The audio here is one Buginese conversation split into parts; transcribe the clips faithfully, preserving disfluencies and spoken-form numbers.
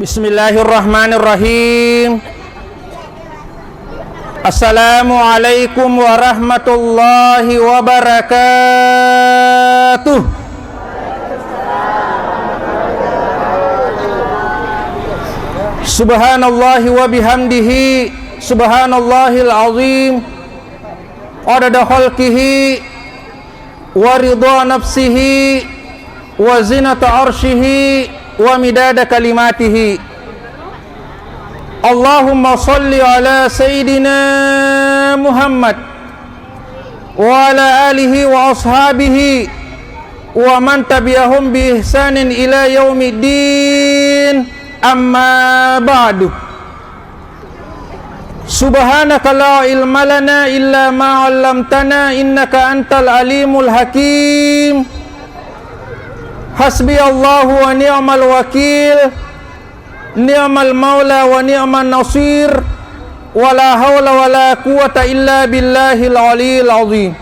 Bismillahirrahmanirrahim. Assalamualaikum warahmatullahi wabarakatuh. Subhanallahi wa bihamdihi, subhanallahil azim, adada khalqihi, wa ridha nafsihi, wa zinata arshihi, wa midada kalimatihi. Allahumma salli ala Sayyidina Muhammad wa ala alihi wa ashabihi wa man tabi'ahum bi ihsanin ila yaumiddin. Amma ba'du. Subhanaka la ilma lana illa ma 'allamtana innaka antal alimul hakim. Hasbi Allahu wa ni'mal wakil, ni'mal maula wa ni'man nasir, wa la haula wa la quwwata illa billahil aliyil azim.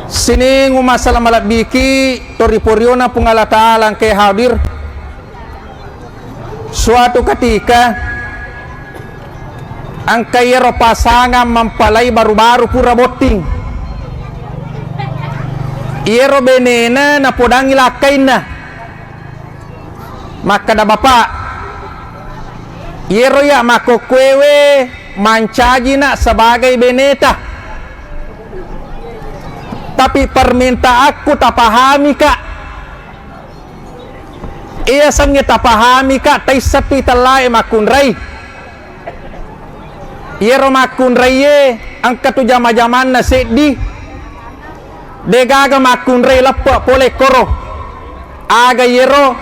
Sining umma' sala malebbiki to ri poriona Puang Allah Ta'ala engkae hadir. Suatu ketika, engka iyaro pasangang mempelai baru-baru pura botting. Iyaro benena napodangi lakkainna. Makkeda, "Bapak, iyaro iya' makkokkoewe mancaji na' sebagai beneta. Tapi permintaanku tapahamika'. Iya sengnge tapahamika', taisseppi tellae makkunrai. Iyaro makkunraie engka tu jama-jamanna seddi. De'gaga makkunrai leppe' pole koro. Aga iyaro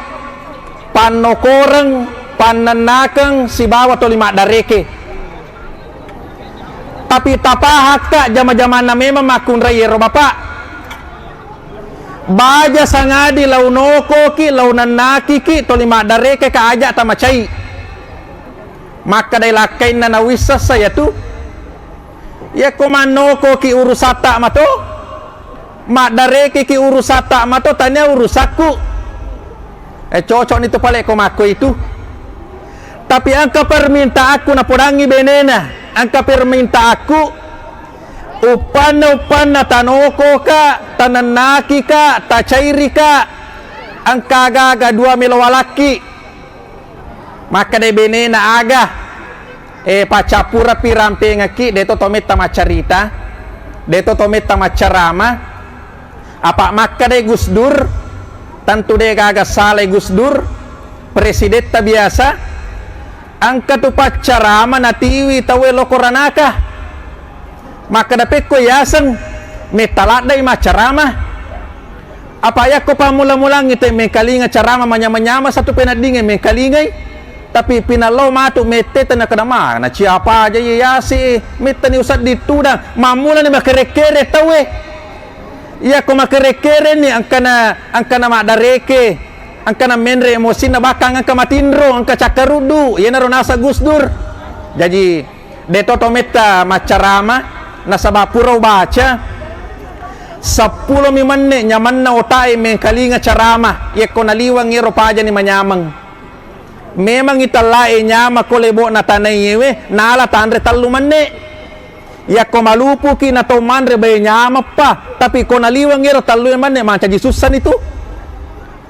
pannokoreng, pannennakeng sibawa toli maddareke. Tapi tapahakka' jama-jamanna memang makkunrai iyaro, Bapak. Baja sangadi lau nokoki', lau nennakiki' toli maddarekeka' aja' tamacai." Makkedai lakkainna, "Nawissessa iyatu. Iyako mannokoki' urusatta mato, maddarekeki' urusatta mato, tania urusakku. Eh, cocokni tu pale ko makko itu. Tapi engka permintaanku," napodangi benena, "engka permintaanku, uppanna-uppanna tanokoka', tanennakika', tacairika', engka aga-aga dua melo walakki'." Makkedai benena, "Aga, eh, paccappureppi rampengekki', de'to to metta maccarita, de'to to metta maccarama." Apa' makkedai Gus Dur, tentu de'gaga salai Gus Dur, presidetta biasa, engka tu paccarama natiwi tauwe loko ranaka. Makkeda, "Pekko yaseng metta laddai maccarama." Apa' yakko pammula-mulangngi te mengkalinga carama manyama-nyama satu peneddingnge mengkalingai, tapi pinallo matu mette tena keda mana ciapa aja iye yasi, mettani usedding tudang, mammulani makere-kere tauwe. Iyako makere-kerenni engkana, engkana maddareke, engkana menre emosinna, bahkan engka matinro, engka cakkaruddu, iyanaro naseng Gus Dur. Jaji, de'to to metta maccarama, nasaba' pura ubaca, seppulomi menne' nyamanna otae mengkalinga carama, yekko naliweng iyaro pajani manyameng. Memangngi tellae nyama ko lebo'na tanaiewe, nala tanre tellu menne'. Yakko malupuki' na tau manre bae nyamappa, tapi ko naliweng iyaro tellue menne' mancaji sussani tu.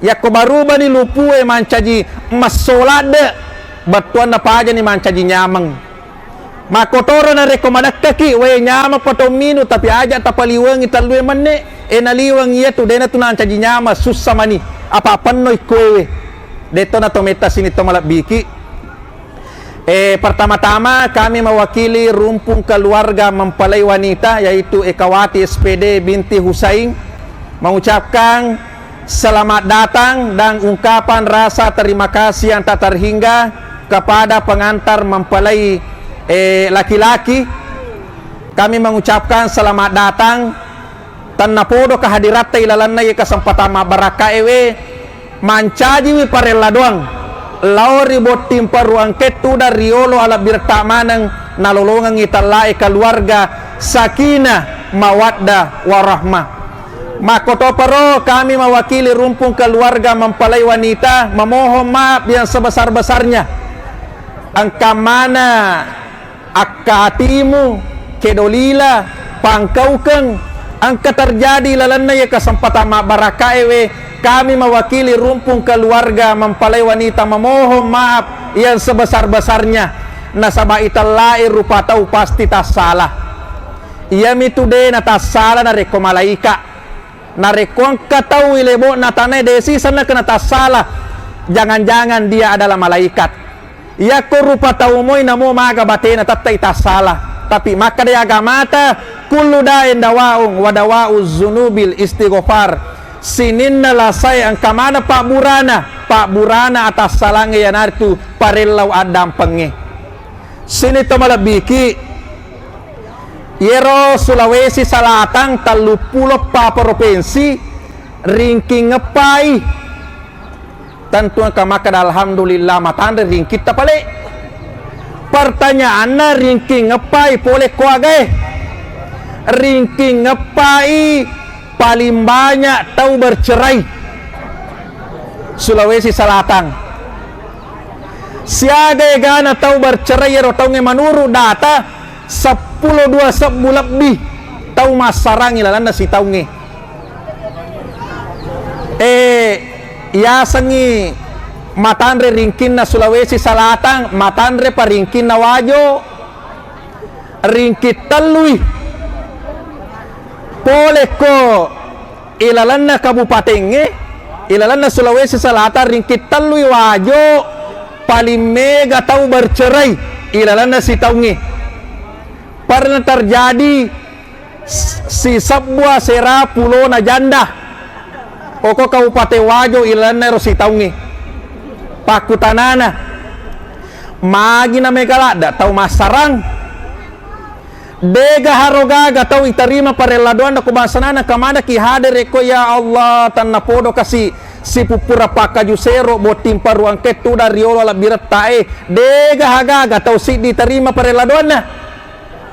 Yakko barubani lupue mancaji massoladde, bettuanna pajani mancaji nyameng. Makkotoro narekko madekkaki' wae nyamappa to minung, tapi aja' tapaliwengi tellue menne', e naliweng iyatu de'na tu nancaji nyameng, sussa mani, apa' penno ikkoewe. De'to na to metta sining to malebbiki'. Eh, pertama-tama kami mewakili rumpun keluarga mempelai wanita, yaitu Ekawati S P D binti Husain, mengucapkan selamat datang dan ungkapan rasa terima kasih yang tak terhingga kepada pengantar mempelai, eh, laki-laki. Kami mengucapkan selamat datang. Tennapodo kehadiratta ilalenna iye kesempatan mabbarakkaewe, mancajiwi parella doang lao ri botting paruangke tudang riolo alebbiretta maneng, nalolongengngi tellae keluarga sakinah mawaddah warahmah. Makkotoparo kami mewakili rumpun keluarga mempelai wanita memohon maaf yang sebesar-besarnya. Engka mana akka atimu, kedolila, pangkaukeng, engka terjadi lalenna iya kesempatan mabbarakkaewe, kami mewakili rumpun keluarga mempelai wanita memohon maaf yang sebesar-besarnya. Nasaba itellae rupa tau pasti tassala. Iyamitu de natassala narekko malaika. Narekko engka tau ilebo'na tanae de sisenna kena tassala, jangan-jangan dia adalah malaikat. Iyakko rupa tau moi namo maga batena tettai tassala. Tapi makkeda agamata, kullu dain dawaun wa dawa'uz zunubil istighfar. Sininna lasae engka maneng pabburana, pabburana atassalangnge iyanaritu parellau addampengnge. Sini to malebbiki, iyero Sulawesi Salatang telluppulo eppa provinsi ringking eppai. Tentu engka makkeda, "Alhamdulillah, matanre ringkitta pale." Pertanyaanna, ringking eppai pole ko agae? Ringking eppai paling banyak tau bercerai Sulawesi Salatang. Siaga egana tau bercerai ero taungnge, menurut data, seppulo dua sebbu lebbi tau massarang ilalenna sitaungnge. Eh, yasengngi matanre ringkinna Sulawesi Salatang, matanre pa ringkinna Wajo, ringki tellui. Pole ko ilalenna kabupatengnge, ilalenna Sulawesi Salatang, ringki tellui Wajo paling mega tau bercerai ilalenna sitaungnge. Pernah terjadi s-, sisebbu asera pulona janda oko Kabupaten Wajo ilalenna ero sitaungnge. Pakkutanana, magi na mega ladda tau massarang? Dega haro gaga tau itarima parella doanna ko bangsanana, kamanaki hadere ko, "Ya Allah, tanna podo kasi sipuppura pakkaju sero, botting paruangke tudang riolo labbiretta e." Dega hagaga tau siddi tarima parella doanna.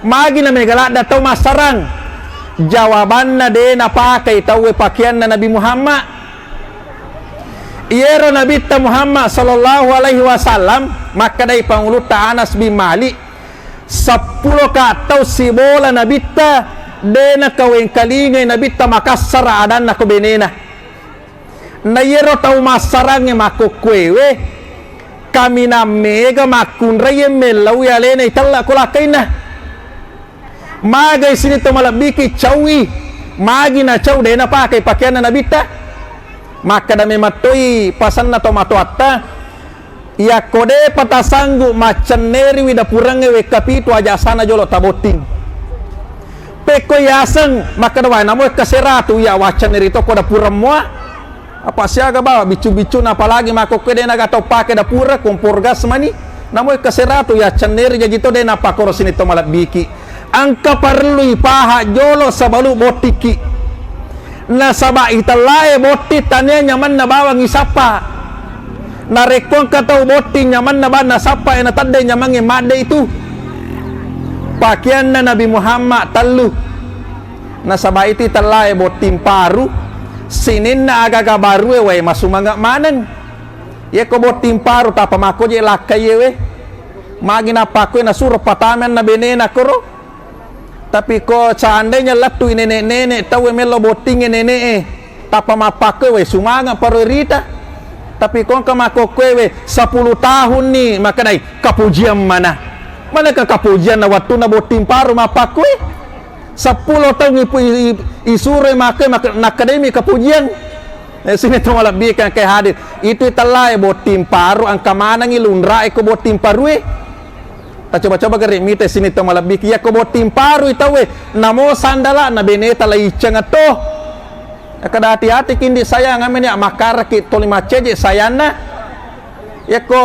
Magi na mega ladda tau massarang? Jawabanna, de napakai tauwe pakeanna Nabi Muhammad. Iyero Nabitta Muhammad sallallahu alaihi wasallam, makkedai pangulutta Anas bin Malik, seppulo ka tau sibola Nabitta, de nakawengkalingai Nabitta makassara adanna ko benena. Na iyero tau massarangnge makkokkoewe, kaminang mega makkunrai mellau alena itella ko lakkainna. Magai sining to malebbiki caui, magi nacau de napakai pakeanna Nabitta. Makkeda memettoi pasenna tomatoatta, iyakko depa tasanggu maccenneriwi dapurengnge wekka pitu aja sana jolo tabotting. Pekko yaseng makkeda wae namo wekka seratu iya waccenneri tokko dapureng mua. Apa siaga bawa biccu-biccu na apalagi makkokkoe de naga tau pake dapureng kompor gas mani. Namo wekka seratu yaccenneri jaji to de napakkoro sining to malebbiki. Engka parellu ipaha jolo sebelum bottikki. Nasaba itellae botting tania nyamanna bawang isappa. Narekko engka tau botting nyamanna bawang nasappa e natedde nyamangnge madde itu. Pakeanna Nabi Muhammad tellu. Nasaba itu itellae botting paru, sininna agaga barue wae masumanga maneng. Yekko botting paru tappa makko je lakkaie we. Magi nappakkoe nasuro patame anna benena koro. Tapi ko seandainya lettu i nenek-nenek tauwe mello bottingnge nenek e, tappa mappakkoe we sumanga paro rita. Tapi ko engka makkokkoe we sepuluh tahun ni makkedai kapujiang mana. Maneka kapujiang na wettunna botting paru mappakkoe. Seppulo taung ipu-, i-, i-, isuroi makkoe mak-, nakkedemi kapujiang. Eh, sini to malebbi kan ke hadir. Itu itellae botting paru engka manengi lunrae ko botting parue. Tacoba-coba gare mita sini to malebbi ki. Yakko botting parui tauwe, namo sandala na beneta laicceng to. Kada hati-hati kindi sayang ameni makkaraki toli macceje sayanna. Yakko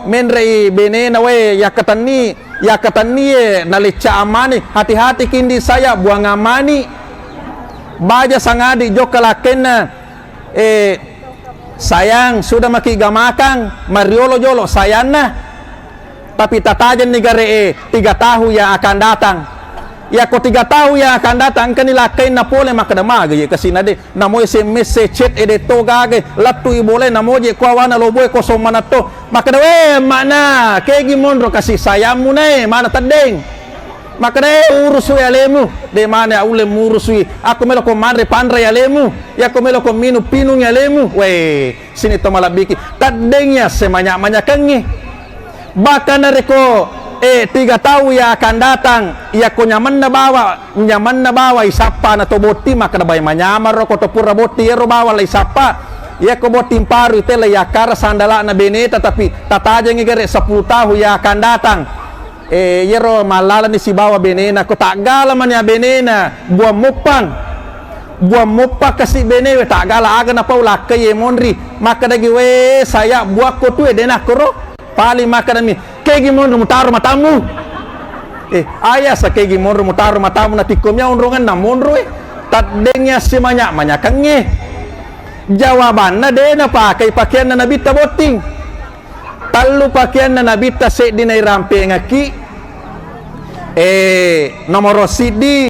menrei benena wae yakkatenni, yakkatenni ye nalecca amani, hati-hati kindi saya buang amani. Baja sangadi jokka lakkenna, eh, sayang, sudah maki gamakang, mariolo jolo sayanna. Tapi tatajenni gare e tiga tahun yang akan datang. Yakko tiga tahu yang akan datang, engkani lakkainna pole, makkeda, "Maga ye kasina de." Namo S M S e, chat e, de to gaga, lattu i bolae, namo je ko awana loboe kosong manatto. Makkeda, "We, makna, kegi monro kasih sayammu nae, mana teddeng?" Makkeda, "Eh, urusui alemu." "De mana aulle murusui. Akko melo ko manre, panrai alemu. Yakko melo ko minung, pinungi alemu." We, sini to malebbiki. Teddeng ya semanya-manyakengngi. Bahkan narekko, eh, tiga tahu yang akan datang, yakko nyamanna bawa, nyamanna bawa isappa na to botting, makkeda, "Bai manyamaro ko to pura botting ero bawa la isappa." Yakko botting paru ite la yakkara sandalana beneta, tapi tatajengi gare sepuluh tahu yang akan datang. Eh, yero mallalani sibawa benena, ko taggala mani benena, buang moppang. Buang moppang kasi benewe, taggala aga napau lakkai ye monri. Makkedagi, "We, saya buakko tue, dena koro." Paling makkedami, "Kegi monro mutaro matammu?" Eh, ayasa kegi monro mutaro matammu, natikko mia onronganna monro, eh. Taddeng yassi manya-manyakengnge. Jawabanna, de napakai pakeanna Nabitta botting. Tellu pakeanna Nabitta, seddi nairampengekki. Eh, nomoro siddi,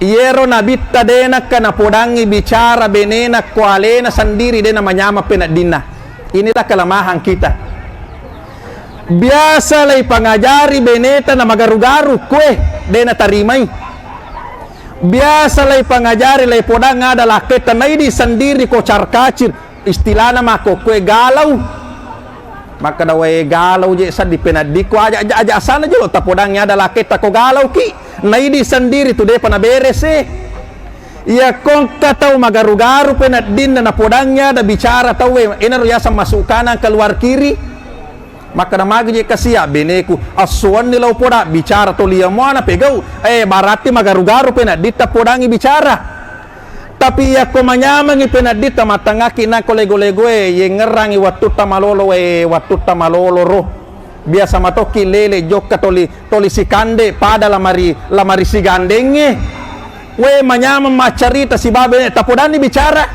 iyero Nabitta de nakka napodangngi bicara benena ko alena sendiri, de namanyameng peneddinna. Inilah kelemahan kita. Biasa lai pangajari beneta namagaru-garu kue, de natarimai. Biasa lai pangajari, lai podang ada lakketta, naidi sendiri ko carkacir. Istilahna makkokkoe galau. Makkeda, "Wae galau je seddi peneddikku, aja, aja, aja sana jolo tapodangngi ada lakketta ko galauki." Naidi sendiri tu depa naberese. Iya kongka tau magaru-garu peneddinna napodangngi ada bicara tauwe, enaro yaseng masuk kanan keluar kiri. Makkeda, "Magi je kasia beneku, assuanni lao poda bicara toli iya muana pegau." Eh, berarti magaru-garu penedditta podangngi bicara. Tapi yakko manyamengngi penedditta, mattangaki nako lego-legoe, yengngerangi wattutta malolo, we, wattutta malolo ro. Biasa matokki lele jokka toli, toli sikande pada lamari, lamari sigandengnge. We, manyameng maccarita sibawa bene, tapodanni bicara.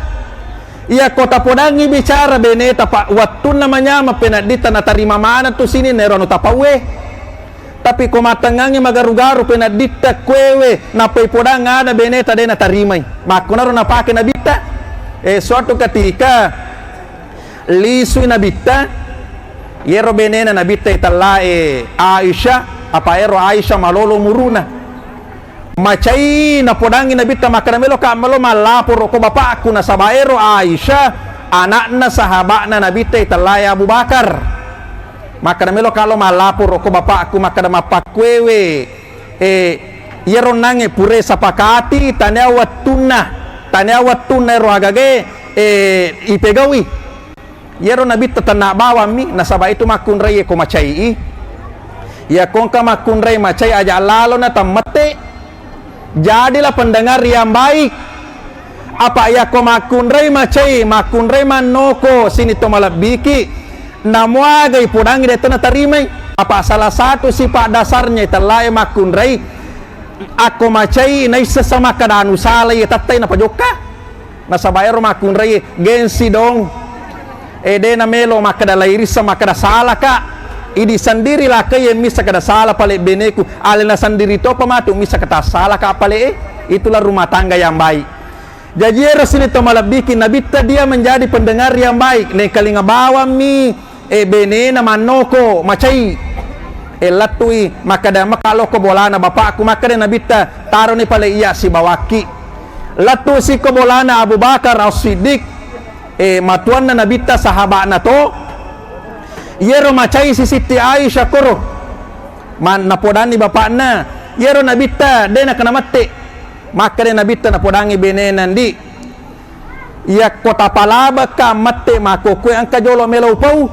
Yakko tapodangngi bicara beneta, pa wattunna manyameng penedditta natarima maneng tu sininna ero anu tapauwe. Tapi ko mattengngangngi magaru-garu penedditta kuewe, nappai podang ada beneta de natarimai. Makkunaro napake Nabitta. Eh, suatu ketika lisui Nabitta, yero benena Nabitta itellae Aisyah, apa ero Aisyah malolo umuruna. Macai napodangngi Nabitta, makkeda, "Meloka melo mallaporo ko bapakku," nasaba ero Aisyah anakna sahaba'na Nabitta itellae Abu Bakar. Makkeda, "Meloka lo mallaporo ko bapakku," makkeda, "Mappakkuewe, eh, iyero nangnge pura sapakati, tania wettunna, tania wettunna ero agage, eh, ipegaui." Iyero Nabitta tenna bawammi, nasaba itu makkunrai ko macai i. Iya kongka makkunrai macai aja lalo na tammette. Jadilah pendengar yang baik. Apa yakko makkunrai macai, makkunrai mannoko, sini to malebbiki, namuagai podangi de to natarimai. Apa salah satu sifat dasarnya itellae makkunrai, akko macai naisseng sama kadanu salai tettai napajokka. Nasaba ero makkunrai gengsi dong. Eh, de namelo makkeda lairissa, makkeda salaka. Idi sendiri lakkai yang missa kada sala pale beneku. Alena sendiri topa matu missa kata salaka pale e. Itulah rumah tangga yang baik. Jaji ero sini to malebbiki Nabitta dia menjadi pendengar yang baik. Nengkalinga bawammi, eh, benena mannoko, macai. Eh, lattui, makkeda, "Maka lokko bolana bapakku," makkeda Nabitta, "Taroni pale iya sibawakki." Lattu sikko bolana Abu Bakar As-Siddiq, eh, matuanna Nabitta, sahaba'na to. Iyero macai si Sitti Aisyah koro. Man-, napodanni bapakna, iyero Nabitta de nakana mette. Makkeda Nabitta napodangi benena, "Ndi, yakko tapalabekka mette makkokkoe engka jolo melo upau."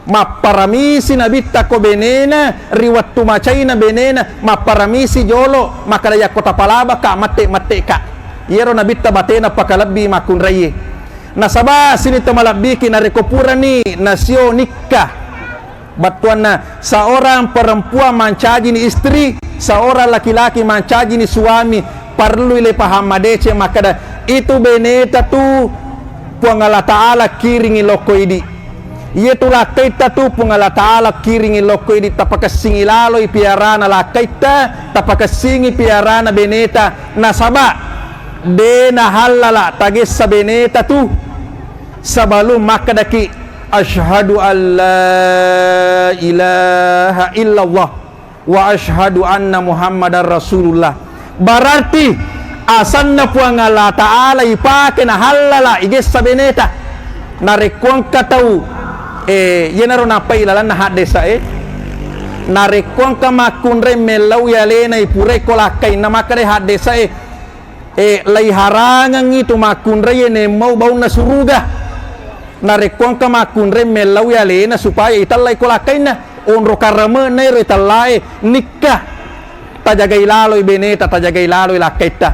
Mapparamisi Nabitta ko benena, ri wettu macaina benena, mapparamisi jolo, makkeda, "Yakko tapalabekka mette-, metteka." Iyero Nabitta batena pakalebbi makkunraie. Nasaba sini to malebbiki narekko purani nasio nikka. Battuanna, seorang perempuan mancajini istri, seorang laki-laki mancajini suami, perlu ile paham madeceng makkeda, itu beneta tu Puang Allah Ta'ala kiringi lokko idi. Iyatu lakkaitta tu Puang Allah Ta'ala kiringi lokko idi, tapakessingi laloi piarana lakkaitta, tapakessingi piarana beneta, nasaba de nahallala tagessa beneta tu sebelum makkedaki, "Asyhadu an la ilaha illallah." "Wa asyhadu anna Muhammadar Rasulullah." Berarti asanna Puang Allah Ta'ala ipake nahallala igessa beneta. Narekko engka tau, eh, iyanaro nappai lalanna haddesa e. Narekko engka makkunrai mellau alena ipurai ko lakkainna makkeda haddesa e, eh, laiharangengngi tu makkunrai nemmau baunna suruga. Narekko engka makkunrai mellaui alena supaya itellai ko lakkainna, onro karame'na ero itellae nikka. Tajagai laloi beneta, tajagai laloi lakkaitta.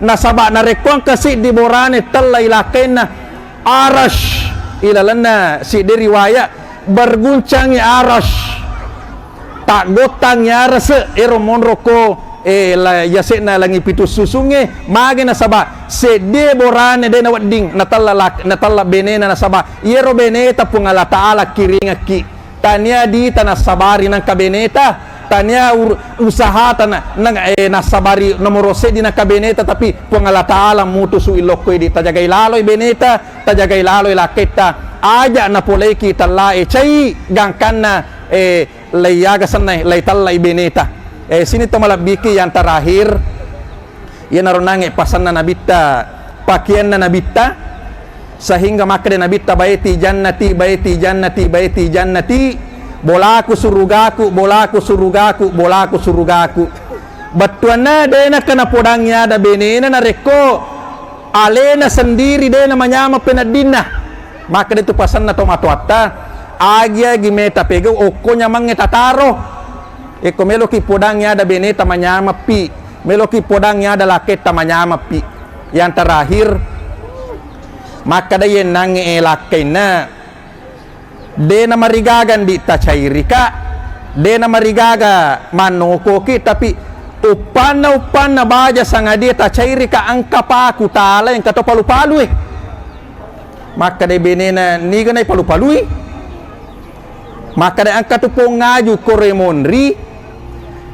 Nasaba narekko engka siddi borane tellai lakkainna, arash, ilalenna siddi riwayat, berguncangi arash. Taggottangngi arase ero monro ko, eh, la-, yase'na langi pitu susungnge, mage nasaba seddie borane de nawedding natella lak-, natella benena nasaba iyero beneta Puang Allah Ta'ala kiringekki. Tania dita nassabari nangka beneta, tania ur-, usahata na-, nang-, eh, nassabari nomoro seddi nangka beneta, tapi Puang Allah Ta'ala mutusu ilokko idi. Tajagai laloi beneta, tajagai laloi lakketta, aja napoleiki tellae cai gangkanna, eh, laiaga sennai, laitellai beneta. Eh, sini to malebbiki yang terakhir, iyanaro nange pasanna Nabitta, pakeanna Nabitta, sehingga makkeda Nabitta, "Baiti jannati, baiti jannati, baiti jannati, bolaku surugaku, bolaku surugaku, bolaku surugaku." Bettuanna de nakana podangi ada benena narekko alena sendiri de namanyameng peneddinna. Makkeda tu pasanna to matoatta, agi-agi meta pegau okko nyamangnge tataro. Ekko meloki podangi ada beneta manyameppi, meloki podangi ada laketta manyameppi. Yang terakhir, makkeda yennangnge lakkainna, de namarigaga ndi tacairika, de namarigaga mannokoki, tapi uppanna, uppanna baja sangadie tacairika engka paku tala engka to palu-palue. Makkeda benena, "Niga naipalu-palui?" Makkeda, "Engka tu pong aju koro monri,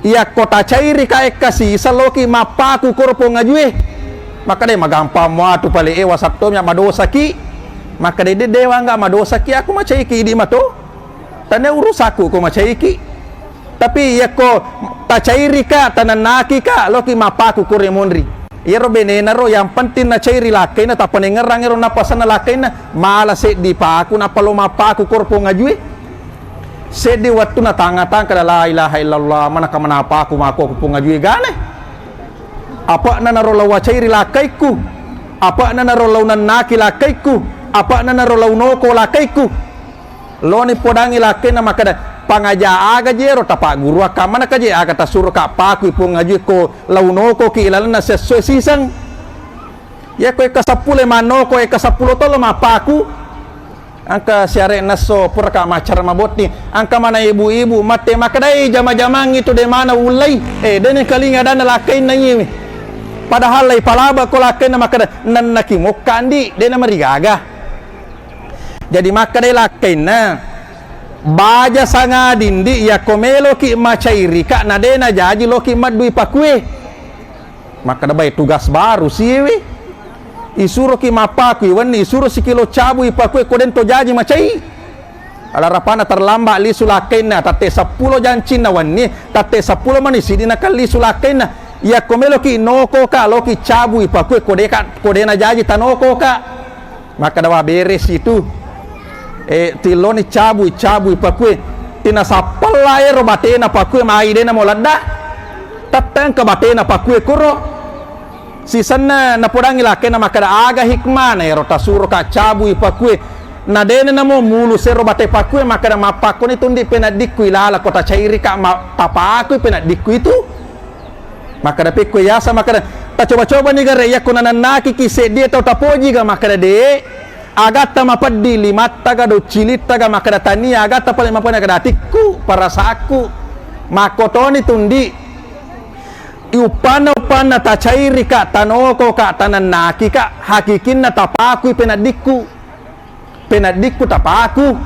iyakko tacairika ekka sisa loki mappaku koro pong ajue." Makkeda, "Magampang muatu pale e, wasattomi madosaki." Makkeda, "De, dewa enggak madosaki, aku macaiki idi mato. Tania urusaku ko macaiki." Tapi yakko tacairika, tanennakika, loki mappaku koro monri. Iyaro benena ro yang penting nacairi lakkaina, tappa nengngerang ero nappasanna lakkaina, mala seddi paku nappa lo mappaku koro pong ajue. Seddi wettu natanga-tanga kada la ilaha illallah, manaka manapaku mako ku pong ajue gane. Apa'na naro lao acairi lakkaikku, apa'na naro lao nennaki lakkaikku, apa'na naro lao noko lakkaikku. Loni podangi lakkainna makkeda, "Pangaja aga jero tapagguru, akkammanaka je aga tasuroka pakui pong ajue ko launokoki ilalenna sessoe siseng?" Yako eka seppulo mannoko, eka seppulo tolo mappaku. Engka siare nasso puraka maccara mabotting. Engka mana ibu-ibu matte makkedai jama-jamangngi tu de mana ullai. Eh, dene kalinga dana lakkainna iwe. Padahal lai palaba ko lakkainna makkeda, "Nennaki mokka ndi, dena marigaga." Jadi makkeda lakkainna, "Baja sangadi ndi, yakko meloki macairika na de najaji loki maddui pakue." Makkeda, "Bai, tugas baru siwe. Isuroki mappakui wenni, isuro sikilo cabui pakue ko dento jaji macai." Alarapana terlambat lisu lakkainna, tatte seppulo jancinna wenni, tatte seppulo mani sidi nakallisu lakkainna. Yakko meloki nokoka, loki cabui pakue ko deka, ko dena jaji tanokoka. Makkeda, "Wa, beresi tu." Eh, tilloni cabui, cabui pakue. Tina sappella ero batena pakue mai dena mo ladda. Tattengka batena pakue kuro. Sisenna napodangi lakkainna makkeda, "Aga hikmana ero tasuroka cabui pakue? Na dena namo mulu sero bate pakue makkeda, 'Mappakkoni tundi peneddikku ilala ko tacairika ma-, tapakui peneddikku itu.'" Makkeda pekko yasa makkeda, "Tacoba-cobani gare yakko nanennakiki seddie tau tapojiga?" Makkeda, "De, agatta mapeddi, limattaga, doccilittaga?" Makkeda, "Tania, agatta paling mapeddi." Makkeda, "Atikku, perasaanku." Makkotoni tundi, uppanna-uppanna tacairika, tanokoka, tanennakika, hakikinna tapakui peneddikku. Peneddikku tapaku.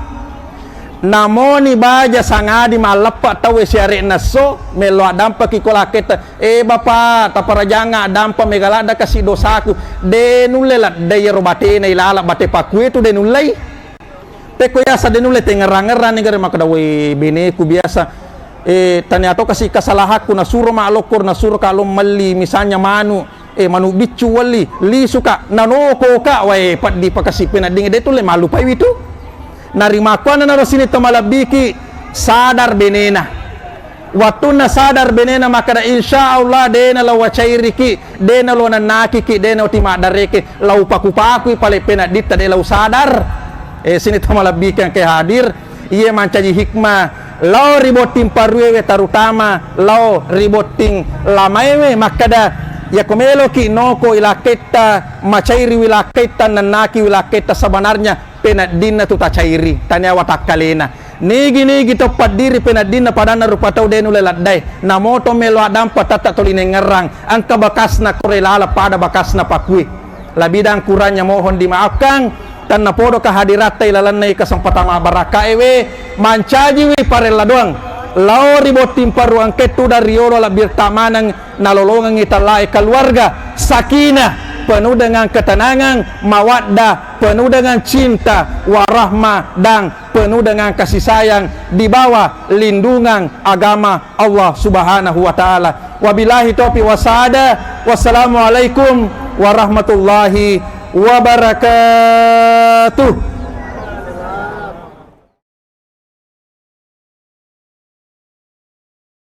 Namoni baja sangadi malleppa tauwe siare'na esso, mello addampaki ko lakketta, "Eh, Bapa, taparajangnga addampa mega ladda kasi dosaku." De nulle laddai iyaro batena ilala bate pakuetu, de nullei. Pekko yasa de nulle tengngerang-ngerang ni gare makkeda, "Woi, beneku biasa, eh, tania to kasi kasalahakku, nasuro ma'lokkor, nasuro ka lo melli misalnya manu, eh, manu biccu welli, lisuka, nanokoka, wae, peddi pakasi penedding, de tulle mallupai witu." Narimakkuanna naro sining to malebbiki, sadar benena. Wattunna sadar benena makkeda, "Insya Allah de nalo wacairiki, de nalo nannakiki, de nalo timaddareke, lau paku-pakui pale penedditta de lau sadar." Eh, sining to malebbiki engke hadir, iye mancaji hikmah lao ri botting paruewe, terutama lao ri botting lamaewe makkeda, "Yako meloki noko ilakketta, macairiwi lakketta, nannaki wilakketta, sebenarnya peneddinna tu tacairi, tania watakkalena. Nigi-nigi to paddiri peneddinna padanna rupa tau de nulle laddae. Namoto melo addampa tatta toli nengngerang, engka bekasna kore lala pada bekasna pakui." Labidang kurangnya mohon dimaafkan, tennapodo kehadiratta ilalenna kesempatan mabarakkaewe, mancajiwi parella doang. Lao ri botting paru engke tudang riolo labbirta maneng nalolongengngi tellae keluarga, sakinah, penuh dengan ketenangan, mawaddah, penuh dengan cinta, warahmah, dan penuh dengan kasih sayang di bawah lindungan agama Allah Subhanahu wa Ta'ala. Wabillahi taufiq wasada. Wassalamualaikum warahmatullahi wabarakatuh.